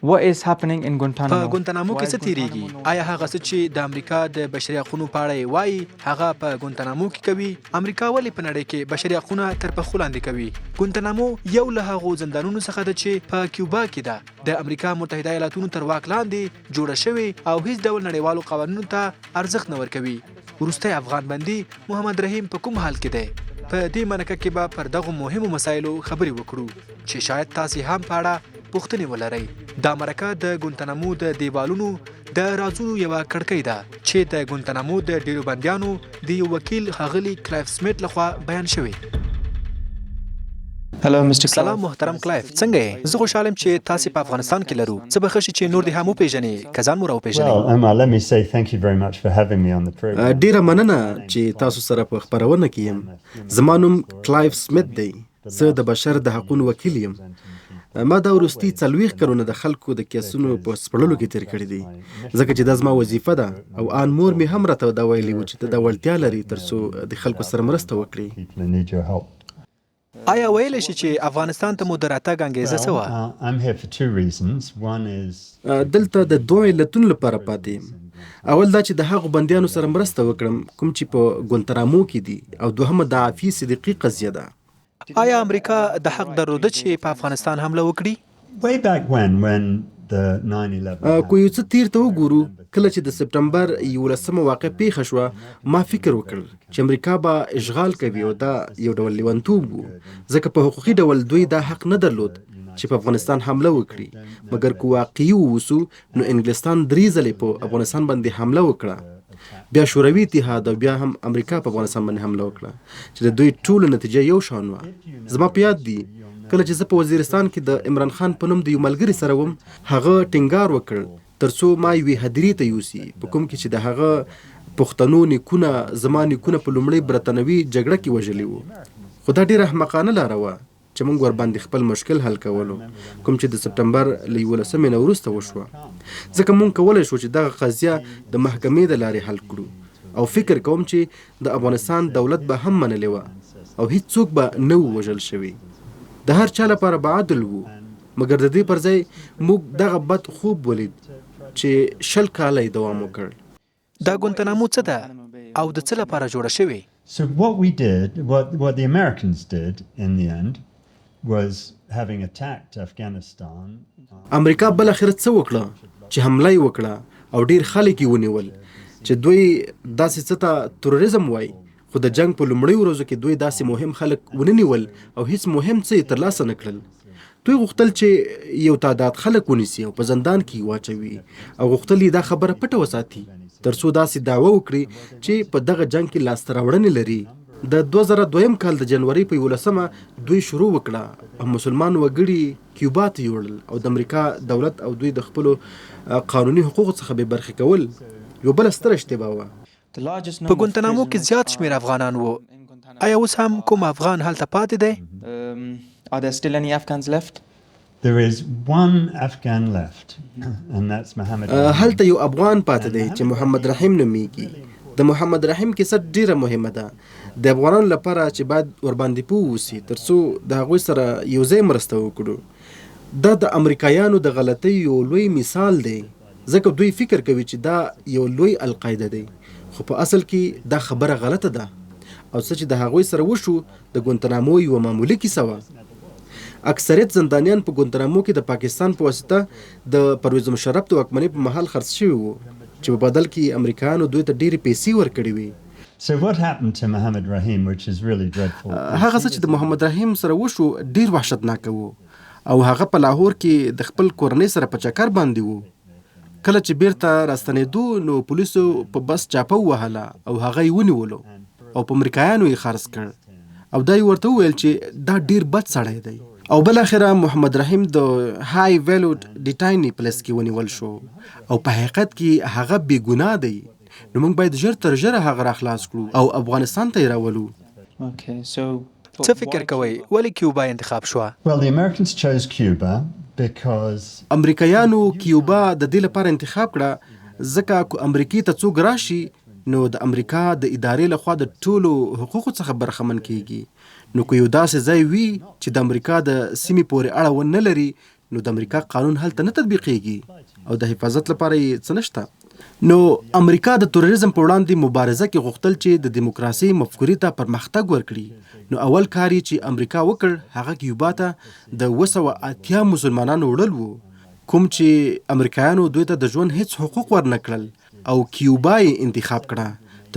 What is happening in په Guantanamo? ګونتانامو Why کې is څه تیریږي؟ Guantanamo no آیا هغه څه چې د امریکا د بشري حقونو په اړه یې وایي، هغه په ګونتانامو کې کوي؟ امریکا ولې په نړۍ کې بشري حقونه تر پښو لاندې کوي؟ ګونتانامو یو له هغو زندانونو څخه ده چې په کیوبا کې ده، د امریکا متحده ایالاتونو تر واک لاندې جوړه شوې او هیڅ ډول نړیوالو قوانینو ته ارزښت نه ورکوي. وروستی افغان بندي محمد رحیم په کوم حال کې دی؟ په دې مرکه کې به پر دغو مهمو مسایلو خبرې وکړو چې شاید تاسې هم په اړه پوښتنې ولرئ. دا مرکه د ګونتانامو د دیوالونو د رازونو یوه کړکۍ ده چې د ګونتانامو د ډیرو بندیانو د یو وکیل ښاغلي کلایف سمیت لخوا بیان شوې. Hello, Mr. سلام Clive. محترم کلایف، څنګه یې؟ زه خوشحاله یم چې تاسې په افغانستان کې لرو. څه به ښه شي چې نور دې هم وپیژنې، که ځان مو راوپیژنې. Well, Omar, let me say thank you very much for having me on the program. ډیره مننه چې تاسو سره په خپرونه کې یم. زما نوم کلایف سمیت دی. زه د بشر د حقونو وکیل یم. ما دا وروستي 40 کلونه د خلکو د کیسونو په سپړلو کې تیر کړي دي، ځکه چې دا زما وظیفه ده او آن مور مې هم راته دا ویلي وو چې ته دا وړتیا لرې ترڅو د خلکو سره مرسته وکړې. People who need your help. آیا ویلی شي چې افغانستان ته مو د راتګ انګیزه څه Well, وه؟ I'm here for two reasons. One is دلته د دوو علتونو لپاره پاتې یم. اول دا چې د هغو بندیانو سره مرسته وکړم کوم چې په ګونترامو کې دي، او دوهمه د عافیې صدیقي قضیه ده. آیا امریکا د حق درلوده چې په افغانستان حمله وکړي؟ way back when the 9/11 که یو څه تیر ته وګورو، کله چې د سپټمبر 11مه واقعه پیښه شوه، ما فکر وکړ چې امریکا به اشغال کوي او دا یو ډول لیونتوب وو، ځکه په حقوقي ډول دوی دا حق نه درلود چې په افغانستان حمله وکړي. مګر که واقعي واوسو نو انګلستان 3 ځلې په افغانستان باندې حمله وکړه، بیا شوروي اتحاد او بیا هم امریکا په افغانستان باندې حمله وکړه چې د دوی ټولو نتیجه یو شان وه. زما په یاد دي کله چې زه په وزیرستان کې د عمران خان په نوم د یو ملګري سره وم، هغه ټینګار وکړ ترڅو ما یوې هدیرې ته یوسي په کوم کې چې د هغه پښتنو نیکونه زما نیکونه په لومړۍ برتانوي جګړه کې وژلي وو. خو دا ډېره احمقانه لاره وه چې موږ ورباندې خپل مشکل حل کولو، کوم چې د سپټمبر له 11مې نه وروسته وشوه، ځکه موږ کولی شو چې دغه قضیه د محکمې د لارې حل کړو او فکر کوم چې د افغانستان دولت به هم منلې وه او هیڅوک به نه وو وژل شوي. د هر چا لپاره به عدل وو، مګر د دې پر ځای موږ دغه بد خوب ولید چې 20 کاله یې دوام وکړ. دا ګونتانامو څه ده او د څه لپاره جوړه شوې؟ So what we did, what the Americans did in the end, was having attacked Afghanistan. امریکا بالاخره څه وکړه چې حمله یې وکړه او ډیر خلک یې ونیول چې دوی داسې څه ته تروریزم وایي، خو د جنګ په لومړیو ورځو کې دوی داسې مهم خلک ونه نیول او هیڅ مهم څه یې ترلاسه نه کړل. دوی غوښتل چې یو تعداد خلک ونیسي او په زندان کې یې واچوي او غوښتل یې دا خبره پټه وساتي ترڅو داسې دعوه وکړي چې په دغه جنګ کې لاسته راوړنې لري. د 2002 کال د جنورۍ په 11مه دوی شروع وکړه او مسلمان وګړي کیوبا ته یوړل او د امریکا دولت او دوی د خپلو قانوني حقوقو څخه بې برخې کول یوه بله ستره اشتباه وه. په ګونتانامو کې زیات شمېر افغانان وو. آیا اوس هم کوم افغان هلته پاتې دی؟ Are there still any Afghans left? There is one Afghan left, and that's Mohammed Rahim. هلته یو افغان پاتې دی چې محمد رحیم نومیږي. د محمد رحیم کیسه ډیره مهمه ده د افغانانو لپاره چې باید ورباندې پوه اوسي ترڅو د هغوی سره یو ځای مرسته وکړو. دا د امریکایانو د غلطۍ یو لوی مثال دی، ځکه دوی فکر کوي چې دا یو لوی القاعده دی، خو په اصل کې دا خبره غلطه ده او څه چې د هغوی سره وشو د ګونتانامو یوه معمولي کیسه وه. اکثریت زندانیان په ګونتانامو کې د پاکستان په واسطه د پرویز مشرف د واکمنۍ په مهال خرڅ شوي وو چې په بدل کې یې امریکایانو دوی ته ډېرې پیسې ورکړې وې. So what happened to Mohammed Rahim, which is really dreadful, is هغه he څه چې was د محمد رحیم سره وشو ډېر وحشتناک وو او هغه په لاهور کې د خپل کورنۍ سره په چکر باندې وو. کله چې بیرته راستنېدو نو پولیسو په بس چاپه ووهله او هغه یې ونیولو او په امریکایانو یې خرڅ کړ او دا یې ورته وویل چې دا ډیر بد سړی دی. او بالاخره محمد رحیم د های ویلوډ ډیټایني پلیس کې ونیول شو او په حقیقت کې هغه بې ګناه دی، نو موږ باید ژر تر ژره هغه راخلاص کړو او افغانستان ته یې راولو. Okay, so څه فکر کوئ، ولې کیوبا انتخاب شوه؟ Well, the Americans chose Cuba because امریکایانو کیوبا د دې لپاره انتخاب کړه ځکه که امریکې ته څوک راشي نو د امریکا د ادارې لخوا د ټولو حقوقو څخه برخمن کیږي، نو که یو داسې ځای وي چې د امریکا د سیمې پورې اړه ونه لري نو د امریکا قانون هلته نه تطبیقیږي او د حفاظت لپاره یې څه نشته. نو امریکا د تروریزم په وړاندې مبارزه کې غوښتل چې د دیموکراسۍ مفکورې ته پرمختګ ورکړي، نو اول کار یې چې امریکا وکړ هغه کیوبا ته د 780 مسلمانانو وړل وو، کوم چې امریکایانو دوی ته د ژوند هیڅ حقوق ورنه کړل او کیوبا یې انتخاب کړه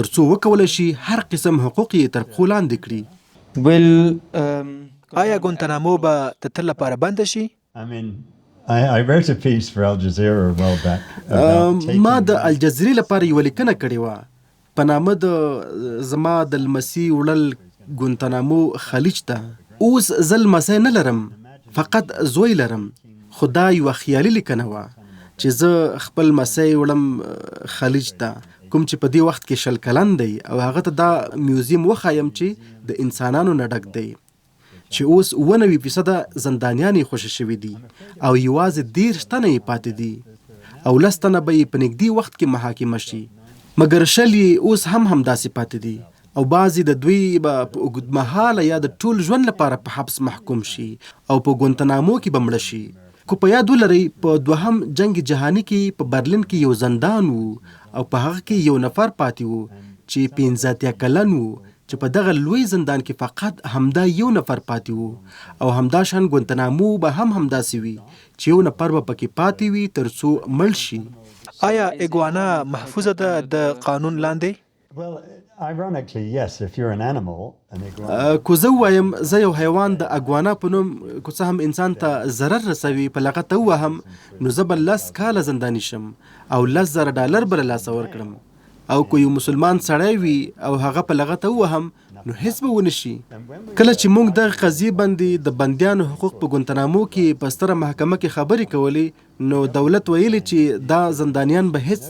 تر څو وکولای شي هر قسم حقوق یې تر پښو لاندې کړي. Will آیا ګونتانامو به د تل لپاره بنده شي؟ ما د الجزیرې لپاره یوه لیکنه کړې وه په نامه د زما د لمسي وړل ګونتانامو خلیج ته. اوس زه لمسی نه لرم، فقط زوی لرم، خو دا یوه خیالي لیکنه وه چې زه خپل لمسی وړم خلیج ته، کوم چې په دې وخت کې 20 کلن دی او هغه ته دا میوزیم وښایم چې د انسانانو نه ډک دی. چې اوس 97 فیصده زندانیان یې خوشې شوي دي او یوازې 30 تنه یې پاتې دي او 10 تنه به یې په نږدې وخت کې محاکمه شي، مګر 20 یې اوس هم همداسې پاتې دي او بعضې د دوی به په اوږدمهاله یا د ټول ژوند لپاره په حبس محکوم شي او په ګونتنامو کې به مړه شي. که په یاد ولرئ په دوهم جنګ جهاني کې په برلین کې یو زندان وو او په هغه کې یو نفر پاتې وو چې 85 کلن وو چې په دغه لوی زندان کې فقط همدا یو نفر پاتې وو او همداشان ګونتنامو به هم همداسې وي چې یو نفر به پکې پاتې وي تر څو مړ شي. آیا ایګوانا محفوظه ده د قانون لاندې؟ که زه ووایم زه یو حیوان د اګوانا په نوم که څه هم انسان ته ضرر رسوي په لغته ووهم نو زه به 10 کاله زنداني شم او 10,000 ډالر به له لاسه ورکړم او که یو مسلمان سړی وي او هغه په لغته ووهم نو هیڅ به ونه شي. کله چې موږ دغه قضیې باندې د بندیانو حقوق په ګونتنامو کې په ستره محکمه کې خبرې کولې نو دولت ویلي چې دا زندانیان به هیڅ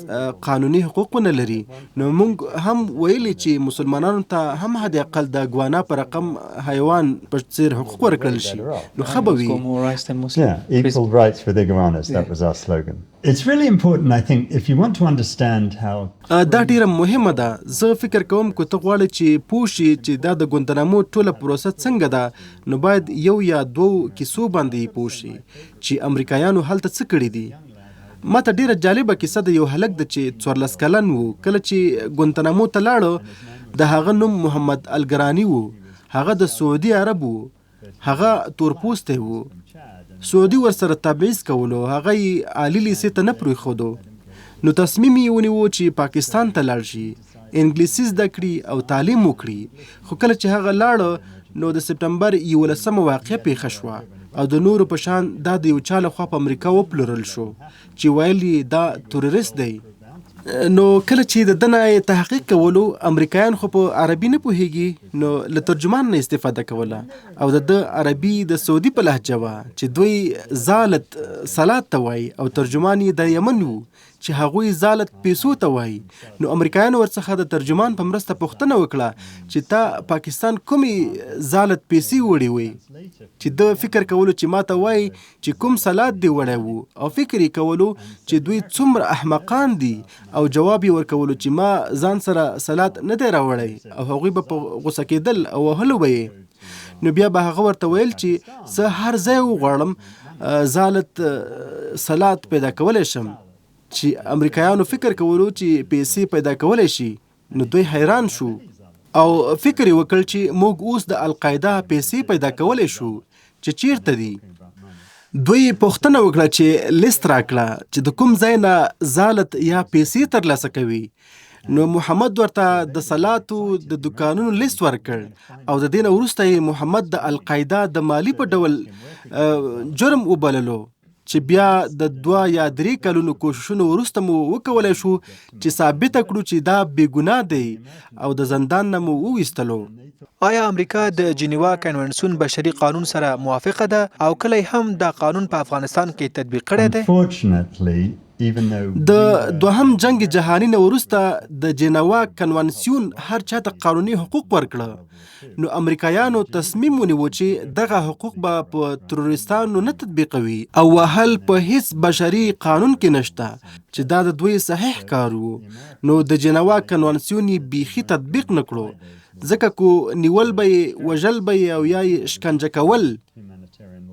قانوني حقوق ونه لري، نو موږ هم ویلي چې مسلمانانو ته هم حد اقل د ګوانا په رقم حیوان په څیر حقوق ورکړل شي نو ښه به وي. دا ډیره مهمه ده. زه فکر کوم که ته غواړې چې پوه شې چې دا د ګونتنامو ټوله پروسه څنګه ده نو باید یو یا دوو کیسو باندې یې پوه شې چې امریکایانو هلته څه کړي دي. ما ته ډیره جالبه کیسه د یو هلک ده چې 14 کلن و، کله چې ګونتنامو ته لاړو د هغه نوم محمد الګراني و، هغه د سعودي عرب و، هغه تورپوستی و، سعودي ورسره تبعیض کولو، هغه یې عالي لیسې ته نه پرېښودو، نو تصمیم یې ونیو چې پاکستان ته لاړ شي، انګلیسي زده کړي او تعلیم وکړي. خو کله چې هغه لاړ نو د سپټمبر 11 واقعه پېښه شوه او د نورو په شان دا د یو چا لخوا په امریکا وپلورل شو چې ویل یې دا تروریست دی. نو کله چې د ده نه یې تحقیق کولو، امریکایان خو په عربي نه پوهیږي، نو له ترجمان نه استفاده کوله او د ده عربي د سعودي په لهجه وه چې دوی زالت سلاد ته وایي او ترجمان یې د یمن وو چې هغوی زالت پیسو ته وایي. نو امریکایانو ورڅخه د ترجمان په مرسته پوښتنه وکړه چې تا پاکستان کومې زالت پیسې وړې وې، چې ده فکر کولو چې ما ته وایي چې کوم سلاد دې وړی وو، او فکر یې کولو چې دوی څومره احمقان دي، او جواب یې ورکولو چې ما ځان سره سلاد نه دی راوړی، او هغوی به په غوسه کېدل او وهلو به یې. نو بیا به هغه ورته ویل چې زه هر ځای وغواړم زالت سلاد پیدا کولی شم، چې امریکایانو فکر کولو چې پیسې پیدا کولی شي، نو دوی حیران شو او فکر یې وکړ چې موږ اوس د القاعده پیسې پیدا کولی شو چې چیرته دي. دوی پوښتنه وکړه چې لیست راکړه چې د کوم ځای نه زالت یا پیسې ترلاسه کوي. نو محمد ورته د سلاتو د دکانونو لیست ورکړ او د دې نه وروسته یې محمد د القاعده د مالي په ډول جرم وبللو، چې بیا د 2 یا 3 کلونو کوششونو وروسته مو وکولای شو چې ثابته کړو چې دا بې ګناه دی او د زندان نه مو وویستلو. آیا امریکا د جنیوا کنوانسیون بشري قانون سره موافقه ده او کله هم دا قانون په افغانستان کې تطبیق کړی دی؟ د دوهم جنګ جهاني نه وروسته د جنیوا کنوانسیون هر چا ته قانوني حقوق ورکړه، نو امریکایانو تصمیم ونیو چې دغه حقوق به په تروریستانو نه تطبیقوي او وهل په هیڅ بشري قانون کې نشته چې دا د دوی صحیح کار وو. نو د جنیوا کنوانسیون یې بیخي تطبیق نه کړو، ځکه کو نیول به یې، وژل به یې او یا یې شکنجه کول.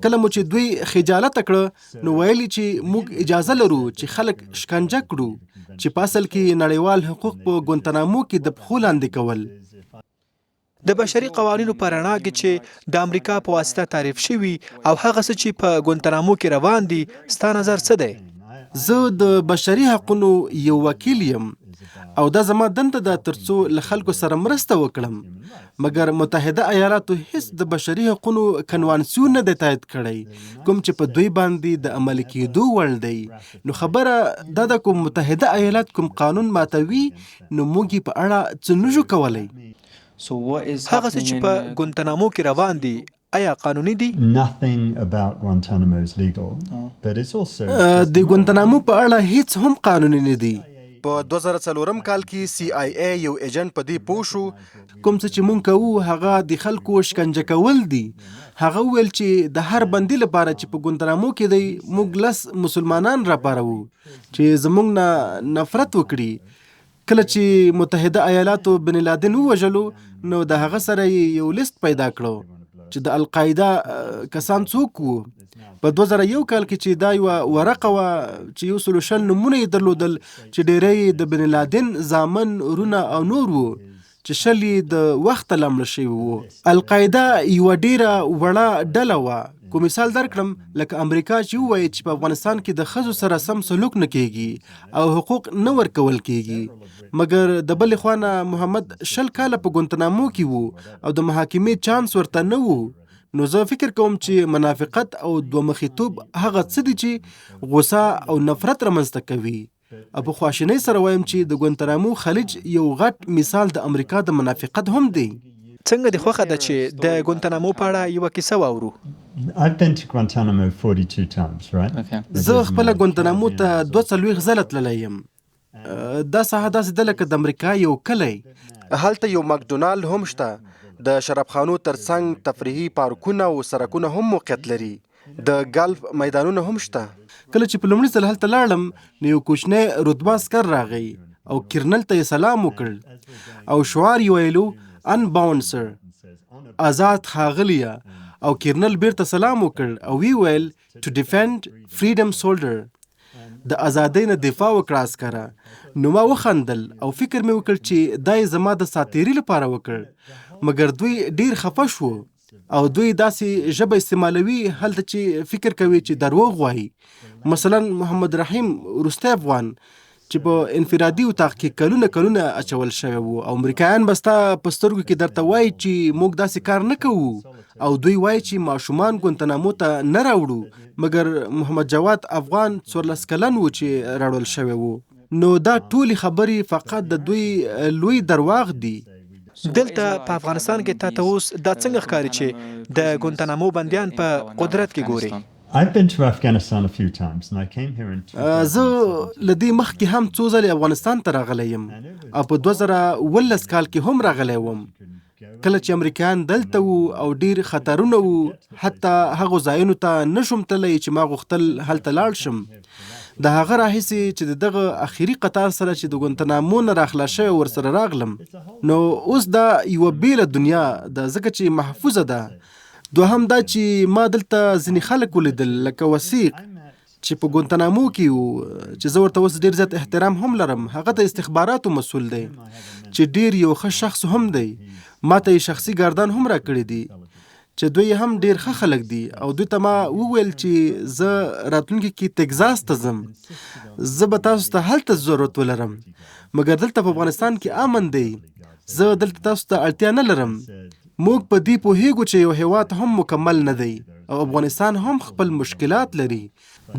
کله مو چې دوی خجالته کړه نو ویل یې چې موږ اجازه لرو چې خلک شکنجه کړو، چې په اصل کې یې نړیوال حقوق په ګونتنامو کې د پښو لاندې کول. د بشري قوانینو په رڼا کې چې د امریکا په واسطه تعریف شوي او هغه څه چې په ګونتنامو کې روان دي، ستا نظر څه دی؟ زه د بشري حقونو یو وکیل یم او دا زما دنده ده ترڅو له خلکو سره مرسته وکړم، مګر متحده ایالاتو هیڅ د بشري حقونو کنوانسیون نه دی تایید کړی کوم چې په دوی باندې د عملي کیدو وړ دی. نو خبره دا ده که متحده ایالات کوم قانون ماتوي نو موږ یې په اړه څه نشو کولی. هغه څه چې په ګونتنامو کې روان دي ایا قانوني دي؟ د ګونتنامو په اړه هیڅ هم قانوني نه دي. په 2004 کال کې سي آی اې یو ایجنټ په دې پوه شو، کوم څه چې موږ کوو هغه د خلکو شکنجه کول دي. هغه وویل چې د هر بندي لپاره چې په ګونتنامو کې دی موږ لس مسلمانان راپاروو چې زموږ نه نفرت وکړي. کله چې متحده ایالاتو بن لادن ووژلو نو د هغه سره یې یو لیست پیدا کړو چې د القاعده کسان څوک وو. په 2001 کال کې چې دا یوه ورقه وه چې یو سلو 20 نومونه یې درلودل چې ډیری یې د بن لادن زامن، ورونه او نور وو چې 20 یې د وخته لا مړه شوي وو. القاعده یوه ډیره وړه ډله وه. کو مثال درکړم لکه امریکا چې ووایي چې په افغانستان کې د ښځو سره سم سلوک نه کیږي او حقوق نه ورکول کیږي، مګر د بلې خوا نه محمد 20 کاله په ګونتنامو کې وو او د محاکمې چانس ورته نه وو. نو زه فکر کوم چې منافقت او دوه مخیتوب هغه څه دي چې غوسه او نفرت رامنځته کوي. او په خواشینۍ سره وایم چې د ګونتنامو خلیج یو غټ مثال د امریکا د منافقت هم دی. څنګه دې خوښه ده چې د ګونتنامو په اړه یوه کیسه واورو؟ زه خپله ګونتنامو ته 42 ځله تللی یم. دا ساحه داسې ده لکه د امریکا یو کلی. هلته یو مکډونالډ هم شته. د شرابخانو ترڅنګ تفریحي پارکونه او سرکونه هم موقعیت لري. د ګلف میدانونه هم شته. کله چې په لومړي ځل هلته لاړم نو یو کوچنی رتبه عسکر راغی او کرنل ته یې سلام وکړ او شعار یې ویلو انباوند سر، ازاد ښاغلیه. او کرنل بیرته سلام وکړ او ویې ویل ټو ډیفند فریډم سولډر، د ازادۍ نه دفاع وکړه عسکره. نو ما وخندل او فکر مې وکړ چې دا یې زما د ساتیري لپاره وکړ، مګر دوی ډیر خفه شوو او دوی داسې ژبه استعمالوي هلته چې فکر کوي چې دروغ وایي. مثلا محمد رحیم وروستی افغان چې په انفرادي اتاق کې کلونه کلونه اچول شوی وو او امریکایان به ستا په سترګو کې درته وایي چې موږ داسې کار نه کوو او دوی وایي چې ماشومان ګونتنامو ته نه راوړو، مګر محمد جواد افغان 14 کلن و چې راوړل شوی وو. نو دا ټولې خبرې فقط د دوی لوی درواغ دي. دلته په افغانستان کې تا ته اوس دا څنګه ښکاري چې د ګونتنامو بندیان په قدرت کې ګورې؟ زه له دې مخکې هم څو ځلې افغانستان ته راغلی یم او په 2017 کال کې هم راغلی وم، کله چې امریکایان دلته وو او ډیر خطرونه وو. حتی هغو ځایونو ته نشوم تللی چې ما غوښتل هلته لاړ شم. د هغه راهیسې چې د دغه اخري قطار سره چې د ګونتنامو نه راخلاص شوی ورسره راغلم، نو اوس دا یوه بېله دنیا ده ځکه چې محفوظه ده. دوهم دا چې ما دلته ځینې خلک ولیدل لکه وثیق چې په ګونتنامو کې و، چې زه ورته اوس ډیر زیات احترام هم لرم. هغه د استخباراتو مسول دی چې ډیر یو ښه شخص هم دی. ما ته یې شخصي ګاردان هم راکړي دي چې دوی هم ډیر ښه خلک دي. او دوی ته ما وویل چې زه راتلونکي کې تګزاس ته ځم، زه به تاسو ته هلته ضرورت ولرم، مګر دلته په افغانستان کې امن دی، زه دلته تاسو ته اړتیا نه لرم. موږ په دې پوهیږو چې یو هیواد هم مکمل نه دی او افغانستان هم خپل مشکلات لري.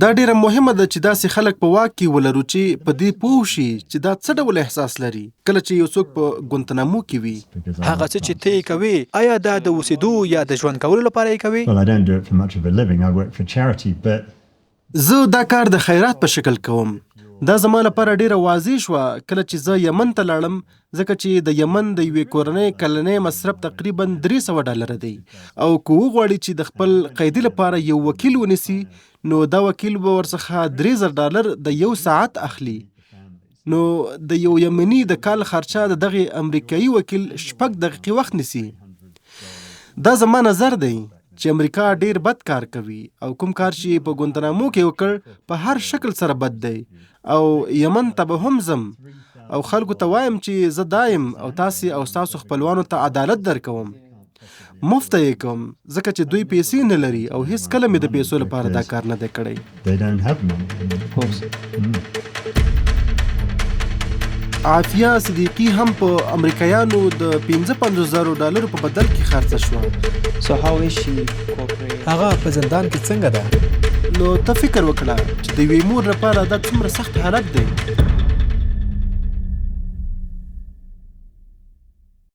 دا ډیره مهمه ده چې داسې خلک په واک کې ولرو چې په دې پوه شي چې دا څه ډول احساس لري کله چې یو څوک په ګونتنامو کې وي. هغه څه چې ته یې کوې، ایا دا د اوسېدو یا د ژوند کولو لپاره یې کوې؟ زه دا کار د خیرات په شکل کوم. دا زما لپاره ډیره واضح شوه کله چې زه یمن ته لاړم، ځکه چې د یمن د یوې کورنۍ کلنی مصرف تقریبا 300 ډالره دی او که وغواړي چې د خپل قیدي لپاره یو وکیل ونیسي نو دا وکیل به ورڅخه 3000 ډالر د یو ساعت اخلي. نو د یو یمني د کال خرچه د دغې امریکایي وکیل 6 دقیقې وخت نیسي. دا زما نظر دی چې امریکا ډیر بد کار کوي او کوم کار چې یې په ګوانتانامو کې وکړ په هر شکل سره بد دی او یمن ته به هم ځم او خلکو ته وایم چې زه دا یم او تاسې او ستاسو خپلوانو ته عدالت درکوم. مفته یې کوم ځکه چې دوی پیسې نه لري او هیڅ کله مې د پیسو لپاره دا کار نه دی کړی. They don't have money. Of course. عافیه صدیقي هم په امریکایانو د 55 زرو ډالرو په بدل کې خرڅه شوه. So how is she cooperating? هغه په زندان کې څنګه ده؟ نو ته فکر وکړه چې د یوې مور لپاره دا څومره سخت حالت دی.